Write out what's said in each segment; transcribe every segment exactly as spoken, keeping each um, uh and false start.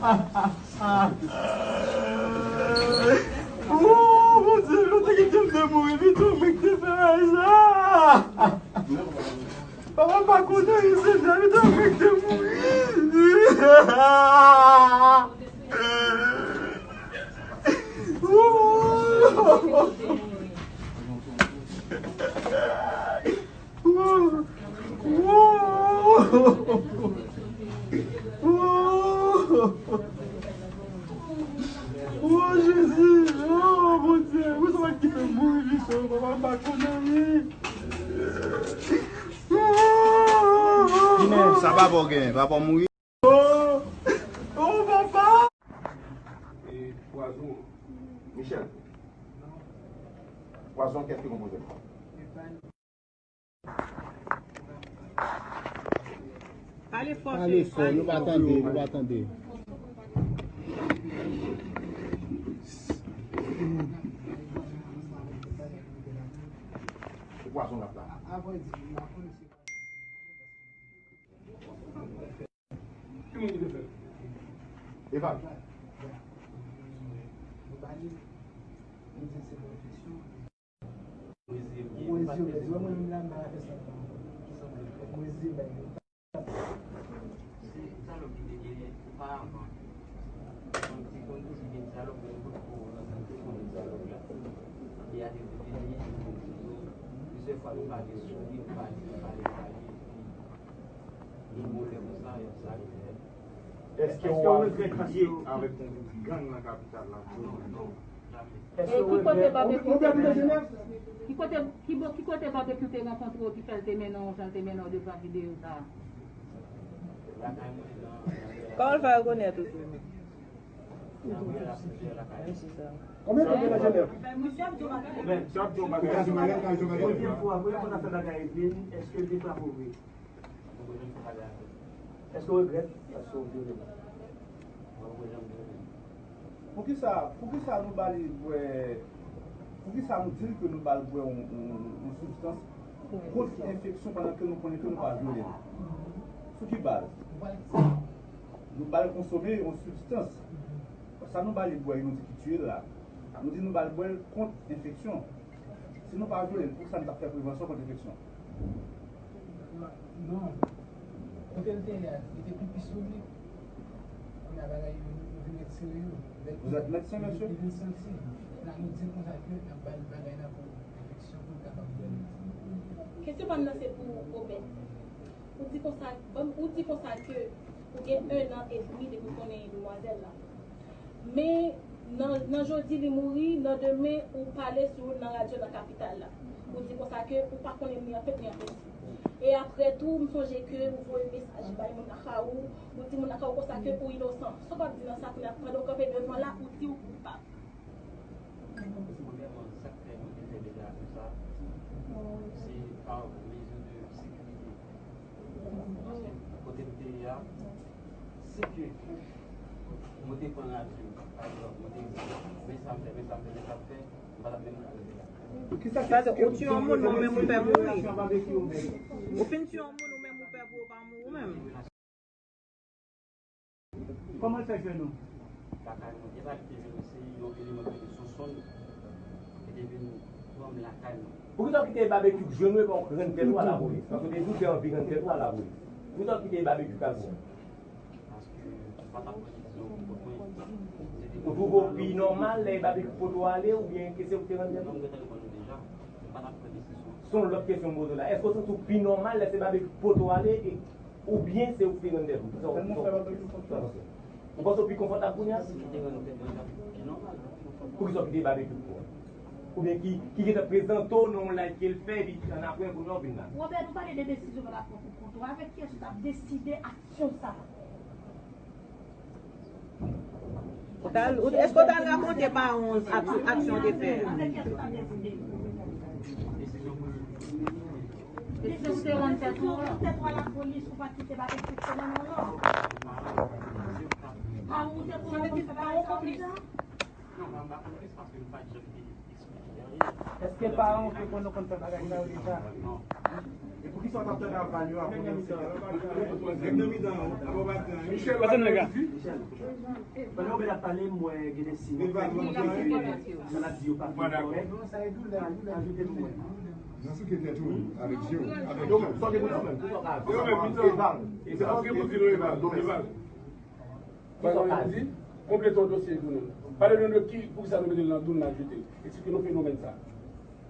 Oh, Bondye, yo te kite m te mouri pito, mwen ki te fè bagay sa. Papa m pa konnen, Senyè, pito, mwen ki te mouri. Oh. Wo! Wo! Wo, Jezi! Oh, Bondye! Ou sa va kite m mouri, Jezi! Papa m pa konnen anyen! Sa papa w genyen? Papa w mouri? Oh! Oh, papa! E pwazon. Michel. Pwazon, kèt ki konpoze l? Pale fò, Pale fò, nou pa tande, nou pa tande. Se pwazon l ap la. Ki moun ki te fè l? Eval. Se salòp ki te genyen oparavan. Donk, se konn toujou gen salòp, men nou potko rankontre konn salòp la. E a te vini, plizyè fwa nou pale sou li, nou pale, nou pale, nou pale, epi gen yon moman konsa, y ap sa. Èske w ap lye avèk yon gwoup gang nan kapital la? Non, non, jamè. E ki kote Babekyou te mennen w? Ki kote, ki bo-, ki kote Babekyou te rankontre w ki fè l te mennen w jan l te mennen w devan videyo sa a? Kòman l fè rekonèt ou tou? Konbyen tan w te nan Jenèv? Premye fwa, premye fwa n ap fè bagay epi, èske l te frape w vre? Èske w regrèt paske w vyole l? Poukisa, poukisa nou ba li bwè, poukisa nou di l ke nou ba l bwè yon, yon, yon sibstans kont enfeksyon pandan ke nou konnen ke nou pa vyole l? Sou ki baz? Nou ba l konsome yon sibstans. Sa nou ba li bwè, nou di ki tiye l la. Nou di nou ba l bwè l kont enfeksyon. Si nou pa vyole l, poukisa nou t ap fè prevansyon kont enfeksyon? Non. Kote l te ye a, li te pipi sou li. Kounye a bagay yo, yo vin retire yo. Vous êtes médecin, monsieur? Li vin santi. La nou di l konsa ke n ap ba l bagay la pou enfeksyon pou l kapab bwè l. Kesyon pa m nan se pou Obed. Ou di konsa, bon, ou di konsa ke ou gen un an et demi depi w konnen demwazèl la. Men nan, nan jodi li mouri, nan demen ou pale sou l nan radyo nan kapital la. Ou di konsa ke ou pa konnen ni an fèt ni an fèt. E apre tou, m sonje ke ou voye mesaj bay moun lakay ou, ou di moun lakay ou konsa ke ou inosan. Sa w p ap di nan sa kounye a, pandan w kanpe devan la, ou di ou koupab. Premyèman, sa k fè nou te fè deklarasyon sa a, se pa mezi de sekirite. Paske kote m te ye a, si ke mwen te pran radyo, pa egzanp, mwen te di, men sa m fè, men sa m fè, men sa m fè, m pa t ap menm ka rete la. Sa se ou tiye yon moun, men ou menm ou fè mouri. Ou fin tiye yon moun, ou menm ou fè pou ou pa mouri ou menm. Kòman l fè jwenn ou? Lakay mwen. E pa li te jwenn mwen, se yon eleman ki te sou sonn ki te vin pran m lakay mwen. Poukisa w kite Babekyou jwenn ou epi w rann tèt ou a lapolis? Paske w te di w te anvi rann tèt ou a lapolis. Poukisa w kite Babekyou k al pran w? Paske m pa t ap pran desizyon pou kont mwen. Se te... Ou twouve w pi nòmal lè Babekyou pote w ale oubyen ke se ou ki te rann tèt ou? Non, m gentan reponn ou deja. M pa t ap pran desizyon. Se yon lòt kesyon m poze w la. Èske w santi w pi nòmal lè se Babekyou ki pote w ale e Oubyen se ou ki te rann tèt ou? Kisa w, kisa w, kisa w panse? Ou panse w pi konfòtab kounye a? Si m te rann tèt mwen, sa pi nòmal. Poukisa w kite Babekyou pran w? Oubyen ki, ki gentan prezante w nan yon live ke l fè, epi annapre kounye a w vin la? Robert, nou pale de desizyon w pral pran pou kont ou. Avèk kiyès ou t ap deside aksyon sa a? Ou t al, ou, èske w t al rakonte paran w ak, aksyon w te fè a? Depi w te rann tèt ou a lapolis, ou pa t kite Babekyou fè nan non, non. Paran w te konnen w konn fè bagay sa yo deja? Èske paran w te konnen w konn fè bagay sa yo deja? Pou ki sa w t ap tann aval yo a kounye a, se nèg nan mitan an, ap anba tan an. Michel, pase nèg la. Pandan Obed ap pale, m wè gen de siy. Mwen maladi yo pa fin kòrèk. Ajoute m wè. Nan souke tèt ou, avèk je w, avèk je w. Yo menm, yo menm, mitan. Eval. Se paske pou di nou Eval. Eval. Bagay yo di, konplete yon dosye pou nou. Pale nou de ki, poukisa nou mete l nan doum n al jete l. Eksplike nou fenomèn sa.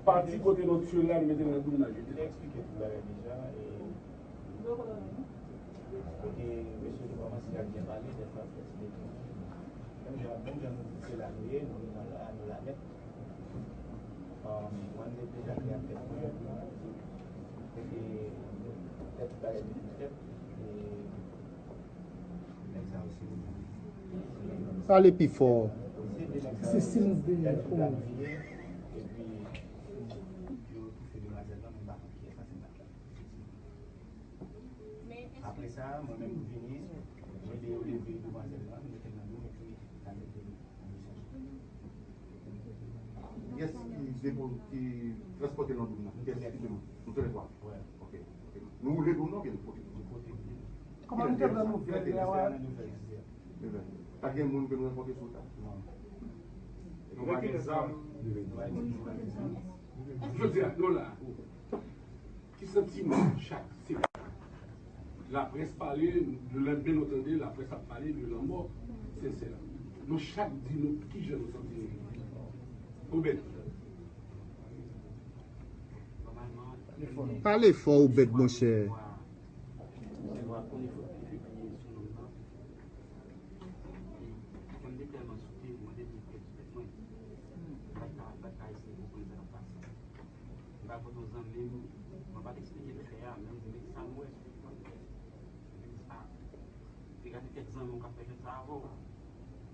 Pati kote nou tire l la, nou mete l nan doum n al jete l. Li eksplike tout bagay deja, e kote mesye yo kòmanse ap byen pale, dèfwa fè ti detwi. Menm jan, menm jan nou di se la nou ye, nou nan la, nou la nèt. Um, mwen, m te deja fè ak tèt mwen. Epi, tèt bagay yo fèt. E, Pale pi fò. Se silans dèyè ou. Apre sa, mwen menm m vini, mwen ede yo leve demwazèl lan, mete l nan do m epi n al mete l nan misyon. Kiyès ki depo-, ki transpòte l nan do m nan? Kiyès ki depo-, nou tou lè twa? Ok, ok. Nou woule do m nan oubyen nou pote? Nou pote. Kòman nou te pran nouvèl la? Nouvèl. Pa gen moun ke nou rankontre sou wout la? Non. Nou pa gen zam. Jodi a, nou la. Ki santiman chak se laprès pale, le lendemain nou tande laprès ap pale de lanmò Sensè. Nou chak di nou kijan nou santi nou. Obed. Pale fò, Obed, monchè. Kè m te tèlman soute, mwen te vin pèdi tèt mwen. M pa t ka, m pa t ka eseye konprann sa k ap pase. M pa kote yon zanmi m, mwen pa t eksplike l fè a, men m di, men sa m wè. M di, a, te gade kèk zanmi w k ap fè jwèt sa avè w.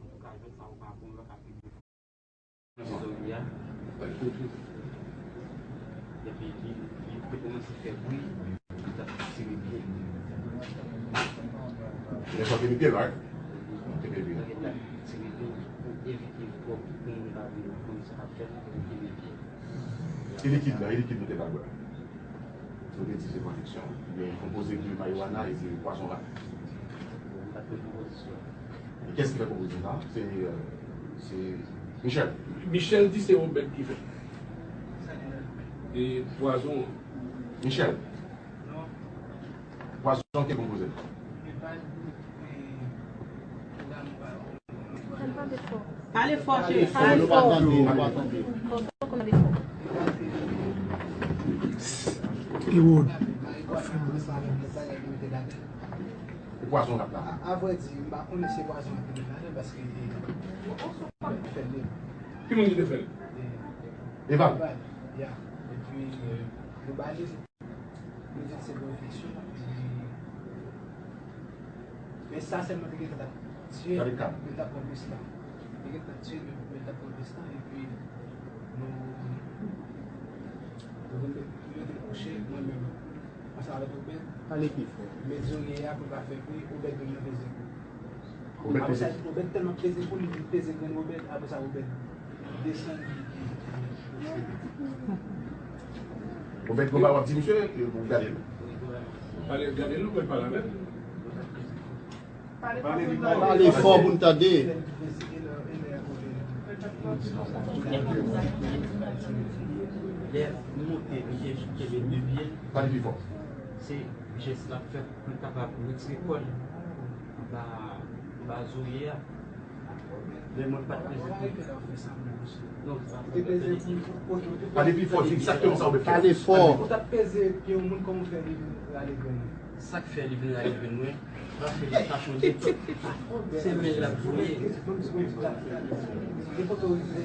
Antouka, jwèt sa ou pa bon, ou pa ka pede. Zòrye a, epi li, li te kòmanse fè bri, li t ap tire pye. Li t ap tire pye, right? Li t ap tire pye pou evite pou moun pa vin konn sa k ap fèt, li tire pye. E likid la, e likid nou te ba l bwè? Nou te di se pwoteksyon. Gen konpoze de marijuana e de pwazon rat. E kiyès ki fè konpoze sa? Se, euh, se Michel. Michel di se Obed ki fè. E pwazon. Michel. Pwazon ki konpoze. Pale fò, cheri. Pale fò. Pwazon l ap la. A, avrèdi, m pa konnen si pwazon l ap mete ladan paske li fè l. Ki moun ki te fè l? Eval. Eval, ya. Epi, euh, nou ba li. Li di se bon enfeksyon, li, men sa sèlman te gentan t ap tiye, men l t ap pran plis tan. Li gentan tiye, men l t ap pran plis tan, epi nou, nou vin mete l kouche, mwen menm, ansanm avèk Obed. Pale pi fò. Mezorye a pou l pa fè bri, Obed menm nan peze kou. Apre sa, Obed tèlman peze kou, li vin peze grenn Obed, apre sa, Obed desann. Obed, gon bagay w ap di misye, ou gade l. Pale, gade l, ou pale avè l. Pale fò pou n tande. Lè m monte, m te kenbe de pye. Pale pi fò. Se jès l ap fè pou l kapab retire kò l anba, anba zorye a. Men mwen pa t peze kou. Non, pale pi fò, di egzakteman sa ou vle fè. Pale fò. Ou t ap peze pye yon moun, kòman w fè li vin rale grenn ou? Sa k fè li vin rale grenn mwen, paske li pa konnen. Se men l ap voye. Nenpòt ou rive,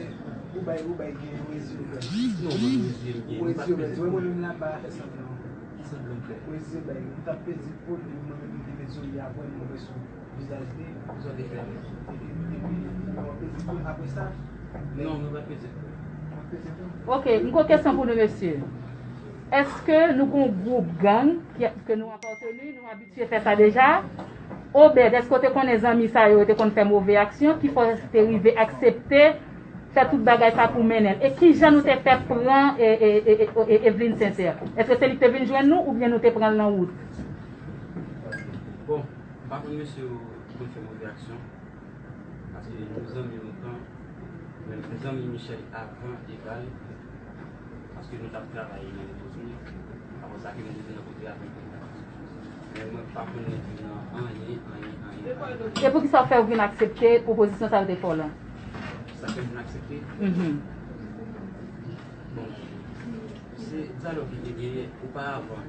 ou bay, ou bay gen yon reziye ouvè. Non, mwen reziye m gen. Ou reziye ouvè. Mwen menm la, m pa fè sanblan. Ki sanblan m fè? Ou reziye bay. Ou t ap peze po l, mwen menm m te mezorye a, mwen mwen sou vizaj li. Sa w te fè? Epi, epi, ou peze po l apre sa? Non, mwen pa t peze po l. Ou pa t peze po l? Ok, m gon kesyon pou nou, mesye. Èske nou gon gwoup gang ki, ke nou apateni, nou abitye fè sa deja? Obed, èske w te konnen zanmi sa yo, yo te konn fè move aksyon, ki fè w te rive aksepte Fè tout bagay sa pou mennen l. E kijan nou te fè pran e, e, e, e, e Evelyne Sincère? Èske se li ki te vin jwenn nou oubyen nou te pran l nan wout? Bon, m pa konn mesye yo ki konn fè move aksyon. Paske nou zanmi lontan, men nou zanmi Michel avan Eval. Paske nou t ap travay nan Lekozou. Apre sa ke nou te nan kote avèk li. Men mwen pa konn li nan anyen, anyen, anyen, anyen. E poukisa w fè w vin aksepte pwopozisyon sa yo te fè w lan? Sa fè m vin aksepte? Mhm. Bon, se dyalòg ki te genyen oparavan.